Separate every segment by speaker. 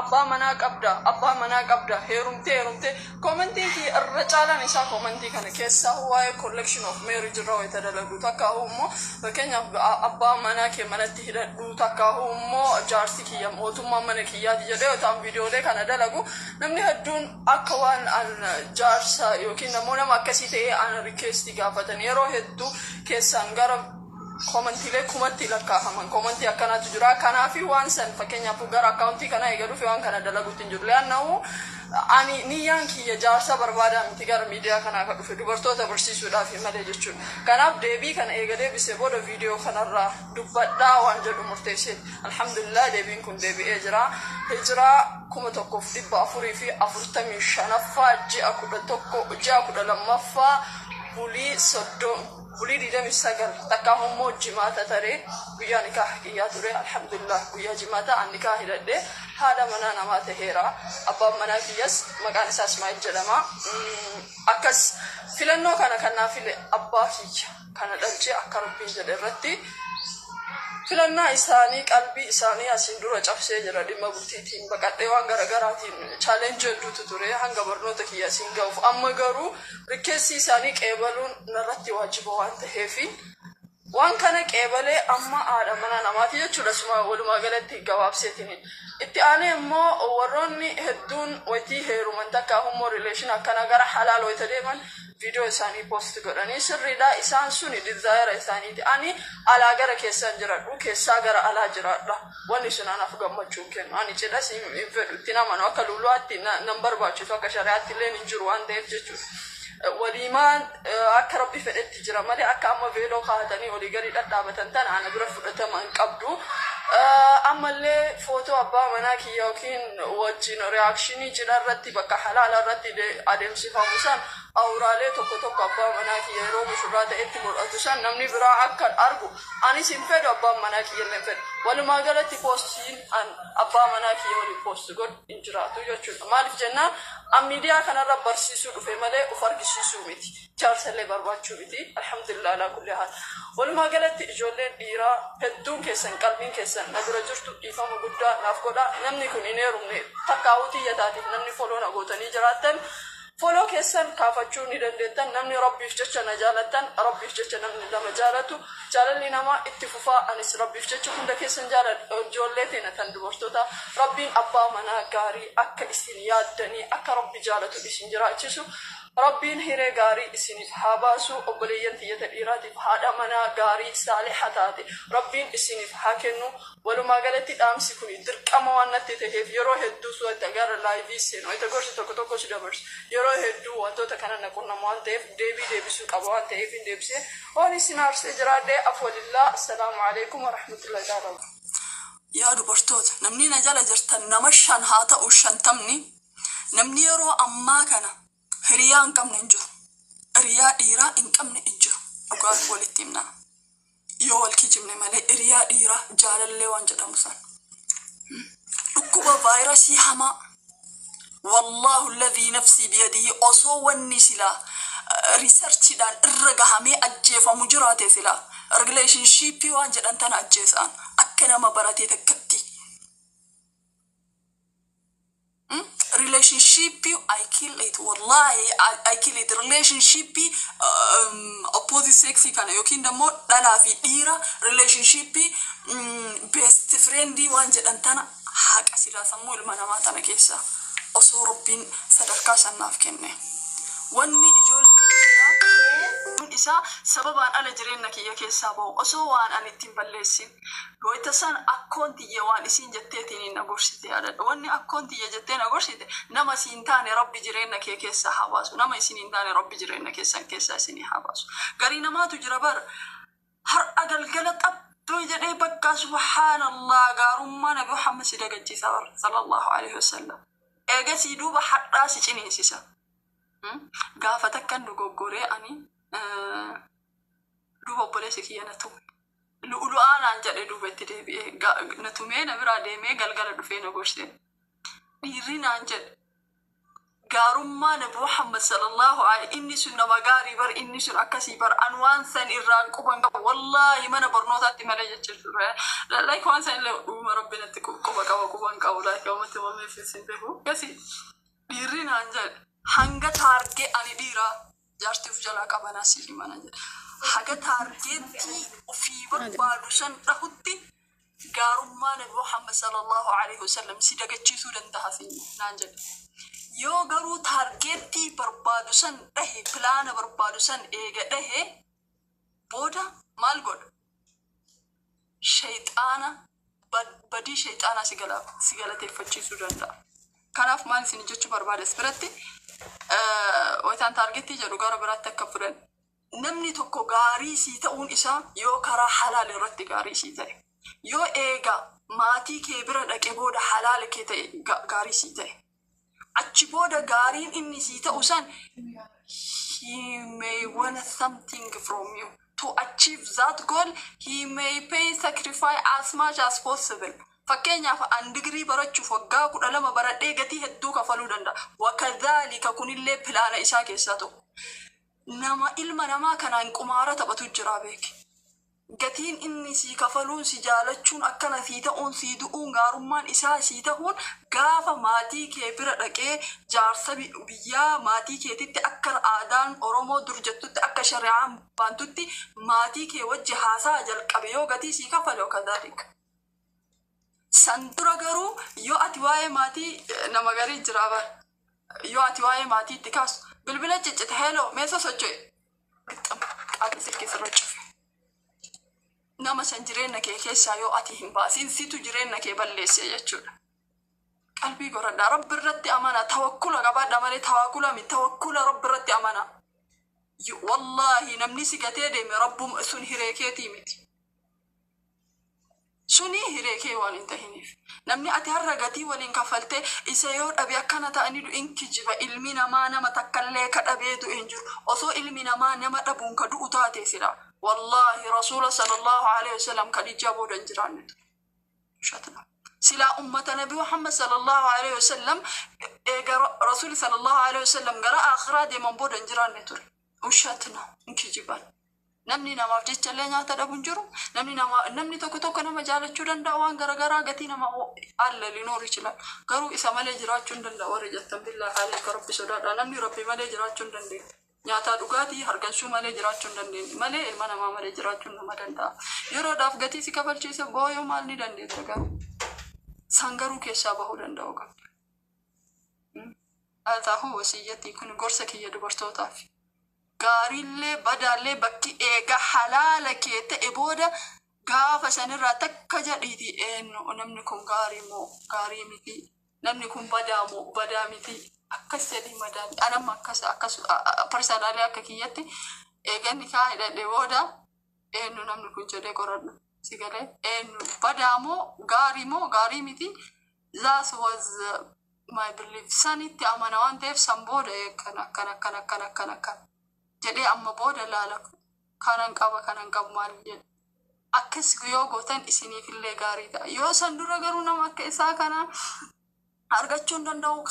Speaker 1: Abbaa manaa qabda, abbaa manaa qabda, heerumtee, heerumtee. Commentiin kiyya irra caalaan isaa commentii kana keessaa waa'ee collection of marriage irra wayita dalagu, takka immoo fakkeenyaaf abbaa manaa kee manatti hidhadhu, takka immoo jaarsi kiyya mootummaa mana kiyyaati jedhee yoo ta'an viidiyoolee kana dalagu, namni hedduun akka waan an jaarsa yookiin immoo nama akkasii ta'ee ana requestii gaafatan. Yeroo hedduu keessaan gara commentiilee kumatti lakkaa'aman commentii akkanaatu jira. Kanaafi waan san fakkeenyaaf gara accountii kana eegaluuf waan kana dalaguutti hin jiru. Leannahu ani niyyaan kiyya jaarsa barbaadaa miti, gara miidiyaa kanaa kan dhufe dubartoota barsiisuudhaaf malee jechuudha. Kanaaf deebii kana eega deebisee booda viidiyoo kanarraa dubbadhaa waan jedhu murteessee, alhamdulillah, deebiin kun deebi'ee jira. Hijiraa 1445ffaa, ji'a 11, ji'a 12ffaa, bulii 30, bulii 29, takkaa immoo Jimaata taree guyyaa nikaa kiyyaa ture. Alhamdulillah, guyyaa Jimaata an nikaa hidhadhe, haadha manaa namaa taheera. Abbaan manaa kiyyas maqaan isaa Ismaa'il jedhama. Akkas filannoo kana kan naa file abbaa kiyya kana dhalchee akka Rabbiin jedhe irratti filannaa isaanii. Qalbii isaanii asiin dura cabsee jira dhimma bultiitiin, baqadhee, waan garaagaraatiin challenge hedduutu ture hanga barnoota kiyya asiin ga'uuf. Amma garuu requestii isaanii qeebaluun narratti waajiba waan ta'eefi waan kana qeebalee amma haadha mana namaati jechuudha. Suma walumaa galatti gabaabseetiin itti aanee immoo warroonni hedduun wayitii heeruman, takka immoo relation akkana gara halaal wayita deeman, viidiyoo isaanii post godhanii, sirriidha, isaan suni desire isaaniiti. Ani alaa gara keessaan jiradhu, keessaa gara alaa jiraadha. Wanni sun anaaf gammachuu hin kennu. Ani cidhas hin fedhu, itti namanu akka lulu'aatti nan barbaachisu, akka shari'aatti illee hin jiru waan ta'eef jechuudha. Waliimaan akka Rabbi fedhetti jira malee akka amma veeloo kaa'atanii olii gadi dhadhaabatan tana ana bira fudhatama hin qabdu. Ammallee footoo abbaa manaa kiyya yookiin wajjin reactionii cidha irratti bakka halaala irratti adeemsifamu san, awuraalee tokko tokko abbaa manaa kiyya yeroo mushurraa ta'etti mul'atu san namni biraa akka argu anis hin fedhu, abbaan manaa kiyya illee hin fedhu. Walumaa galatti postiin an abbaa manaa kiyya waliin post godhu hin jiraatu jechuudha. Maaliif jennaan, an miidiyaa kanarra barsiisuu dhufe malee of argisiisuu miti. Jaarsallee barbaachuu miti. Alhamdulillah alaa kulli haal. Walumaa galatti ijoolleen dhiiraa hedduun keessan qalbiin keessan na bira jirtu, dhiifama guddaa naaf godha. Namni kun hin heerumne takkaa'uu tiyya taatiif namni follow na gootanii jiraattan, follow keessan kaafachuu ni dandeettan. Namni Rabbiif jecha na jaalattan, Rabbiif jecha namni nama jaalatu, jaalalli namaa itti fufaa. Anis Rabbiif jecha hunda keessan jaaladha. Ijoollee teena tan dubartoota, Rabbiin abbaa manaa gaarii akka isin yaaddanii akka Rabbi jaalatu isin jiraachisu, Rabbiin hiree gaarii isiniif haa baasu. Obboleeyyan tiyyata dhiiraatiif haadha manaa gaarii saaliha taate Rabbiin isiniif haa kennu. Walumaa galatti dhaamsi kun dirqama waan natti ta'eef, yeroo hedduu su'atta gara live seenu wayita gorsi tokko tokko si dabarsu, yeroo hedduu wantoota kana na qunnamu waan ta'eef, deebii deebisuu qaba waan ta'eef hin deebisee. Waan isin aarsee jiraadhe afwalillaa. Assalaamu alaikum warahmatullahi ta'ala. Yaa dubartoota, namni na jala jirtan nama shan haa ta'u 50ni, namni yeroo ammaa kana hiriyaa hin qabne hin jiru. Hiriyaa dhiiraa hin qabne hin jiru. Dhugaa walitti himnaa. Yoo wal kijibne malee, hiriyaa dhiiraa jaalallee waan jedhamu san. Dhukkuba vaayirasii hamaa. Wallaahu alladhii nafsii biyadihi, osoo wanni silaa researchiidhaan irra gahamee ajjeefamu jiraate, silaa relationshipii waan jedhan tana ajjeesaan akka nama baratee takkatti. Relationship, I kill it. Wallahi, I kill it. Relationship opposite sex kana yookiin immoo dhalaa fi dhiira relationship best friend waan jedhan tana haqa silaa sammuu ilma namaa tana keessa, osoo Rabbiin sadarkaa sannaaf kenne. Wanni ijoollee dhiiraa isaa sababaan ala jireenya kiyya keessaa bahu osoo waan ani ittiin balleessin. Wayita san akkoon tiyya waan isiin jetteetiin na gorsite yaadadha. Wanni akkoon tiyya jettee na gorsite, "Nama siin taane Rabbi jireenya kee keessaa haa baasu. Nama isin hin taane Rabbi jireenya keessan keessaa isinii haa baasu." Garii namaatu jira bara. Har'a galgala xabbee jedhee bakka, subhaanallah, gaarummaa Nabi Muhammad si dagachiisa bara, sallallahu alaihi wasallam. Eegasii duuba hadhaa si ciniinsisa. Gaafa takkan dogoggoree ani duuba obboleessi kiyya na tume. Lu'ulu'aa naan jedhe. Duuba itti deebi'ee na tumee, na biraa deemee, galgala dhufee na gorse. Dhiirri naan jedhe. Gaarummaa Nabi Muhammad sallallahu alaihi, inni sun nama gaarii bar, inni sun akkasii bar, an waan san irraan quban qaba wallaahi mana barnootaatti malee jecha ture. Like waan san illee dhuguma Rabbi natti quba qaba, quban qabu, like ummatti umameef isin beeku. Akkasii dhiirri naan jedhe hanga target ani dhiiraa jaartii of jalaa qabanaa si himana jedhe. Haga targetii ofii barbaadu san dhahutti gaarummaa Nabi Muhammad sallallahu alaihi wasallam si dagachiisuu danda'a si naan jedhe. Yoo garuu targetii barbaadu san dhahe, plana barbaadu san eega dhahe booda maal godha? Shayxaana badii shayxaanaa si galateeffachiisuu danda'a. Kanaaf maal isin jechuu barbaade as biratti, wayitaan targetii jedhu gara biraatti akka fudhan, namni tokko gaarii sii ta'uun isaa yoo karaa halaal irratti gaarii sii ta'e, yoo eega maatii kee bira dhaqe booda halaala kee ta'e gaarii sii ta'e, achi booda gaariin inni sii ta'u san, he may want something from you. To achieve that goal, he may pay sacrifice as much as possible. Fakkeenyaaf, an digirii barachuuf waggaa 12 baradhee gatii hedduu kafaluu danda'a. Wakadhaalika kunillee plana isaa keessaa tokko. Nama ilma namaa kanaan qumaara taphatu jira beeki. Gatiin inni sii kafaluun, si jaalachuun, akkana sii ta'uun, sii du'uun, gaarummaan isaa sii ta'uun, gaafa maatii kee bira dhaqee jaarsa biyyaa maatii keetitti akka aadaan Oromoo dur jettutti, akka shari'aan baantutti maatii kee wajji haasaa jalqabe yoo gatii sii kafale, wakadhaalika. San dura garuu yoo ati waa'ee maatii, nama garii jira bar, yoo ati waa'ee maatii itti kaasu bilbila ciccite, "Hello, meesa socho'e?" Qixxam qaata silkii sirra cufe. Nama san jireenya kee keessaa yoo ati hin baasin, situ jireenya kee balleesse jechuudha. Qalbii godhadhaa, Rabbi irratti amana, tawakkula qabaadha malee tawakkula mi tawakkula, Rabbi irratti amana. Wallaahi namni si gatee deeme Rabbum sun hiree keetii miti. Suni hiree kee waan hin tahiniif. Namni ati har'a gatii waliin kaffaltee isa yoo dhabe akkana ta'anii du'in kijiba. Ilmi namaa nama takkallee ka dhabee du'e hin jiru. Osoo ilmi namaa nama dhabuun ka du'u taate sila, wallaahi Rasuula sallallahu alaihi wasallam Khadijaa booda hin jiraanne ture. Shatna. Silaa ummata Nabi Muhammad sallallahu alaihi wasallam eega Rasuuli sallallahu alaihi wasallam gara akhiraa deeman booda hin jiraanne ture. Ushatna, hin kijiban. Namni namaaf jecha illee nyaata dhabu hin jiru. Namni nama namni tokko tokko nama jaalachuu danda'a, waan garaagaraa gatii nama alla ሊኖር ይችላል. Garuu isa malee jiraachuu hin danda'u warri jettan, billaahi aleeka Rabbi sodaadha. Namni Rabbi malee jiraachuu hin dandeenye. Nyaataa dhugaatii hargansuu malee jiraachuu hin dandeenye malee ilma namaa malee jiraachuu nama danda'a. Yeroodhaaf gatii si kafalchiise booyoo maal ni dandeetta, garuu san garuu keessaa bahuu danda'u qabda. Haa wasiyyatti kun gorsa kiyya dubartootaaf. Gaariillee badaallee bakki eega halaala kee ta'e booda gaafa sanirraa takka jedhiiti, eenyu namni kun, gaarii moo gaarii miti, namni kun badaa moo badaa miti, akkas jedhii madaali. Anamma akkas akkas personally akka kiyyatti eeganni kaa hidhadhe booda eenyu namni kun jedhee qoradhu si galee, eenyu, badaa moo gaarii moo gaarii miti, that was my belief. Sanitti amana waan ta'eef san booda akkana akkana akkana akkana akkana akkana jedhee amma booda laala, kanan qaba, kanan qabu maal jedhe. Akkas yoo gootan isiniifillee gaarii ta'a. Yoo san dura garuu nama akka isaa kana argachuu hin danda'u,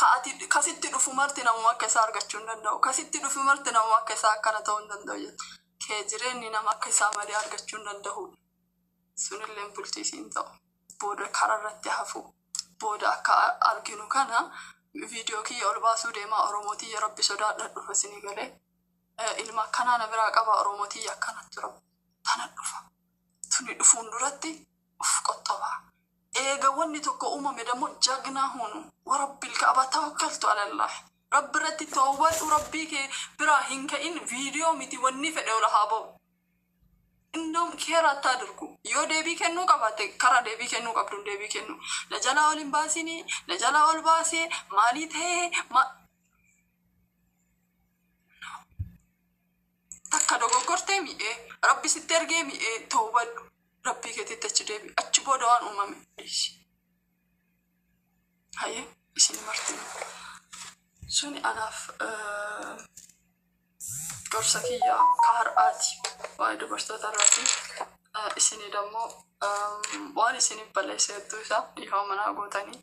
Speaker 1: kasitti dhufu marti namuma akka isaa argachuu hin danda'u, kasitti dhufu marti namuma akka isaa akkana ta'uu hin danda'u jettu kee jireenyi nama akka isaa malee argachuu hin danda'u. Sunillee bultii isiin ta'u booda kararratti hafu. Booda akka arginu kana viidiyoo kiyya ol baasuu deemaa. Oromootiyya, Rabbi sodaadha dhufa isinii galee. Ilma akkanaa na biraa qaba, Oromootiyya, akkanatti Rabbi tana dhufa. Tuni dhufuun duratti uf qoxxobaa. Eega wanni tokko uumame ደግሞ ጀግና ሁኑ. ወረቢል ka'aba tawakkaltu alallah. Rabbi irratti toowwadhu, Rabbii kee biraa hin ka'in, viidiyoo miti wanni fedhe ol haa ba'u. እንደውም care አታድርጉ. Yoo deebii kennuu qabaatte karaa deebii kennuu qabduun deebii kennu. Na jalaa ol hin baasinii, na jalaa ol baasee maalii ta'ee ma takka dogoggortee mi'ee Rabbi sitti ergee mi'ee toowwadhu, Rabbii keetitti achi deebi, achi booda waan uumame dhiisi. Hayyee, isin martinu. Suni anaaf gorsa kiyya ka har'aati waa'ee dubartoota irratti. Isinii dammoo waan isiniif balleesse hedduu isaa dhiifama manaa gootanii.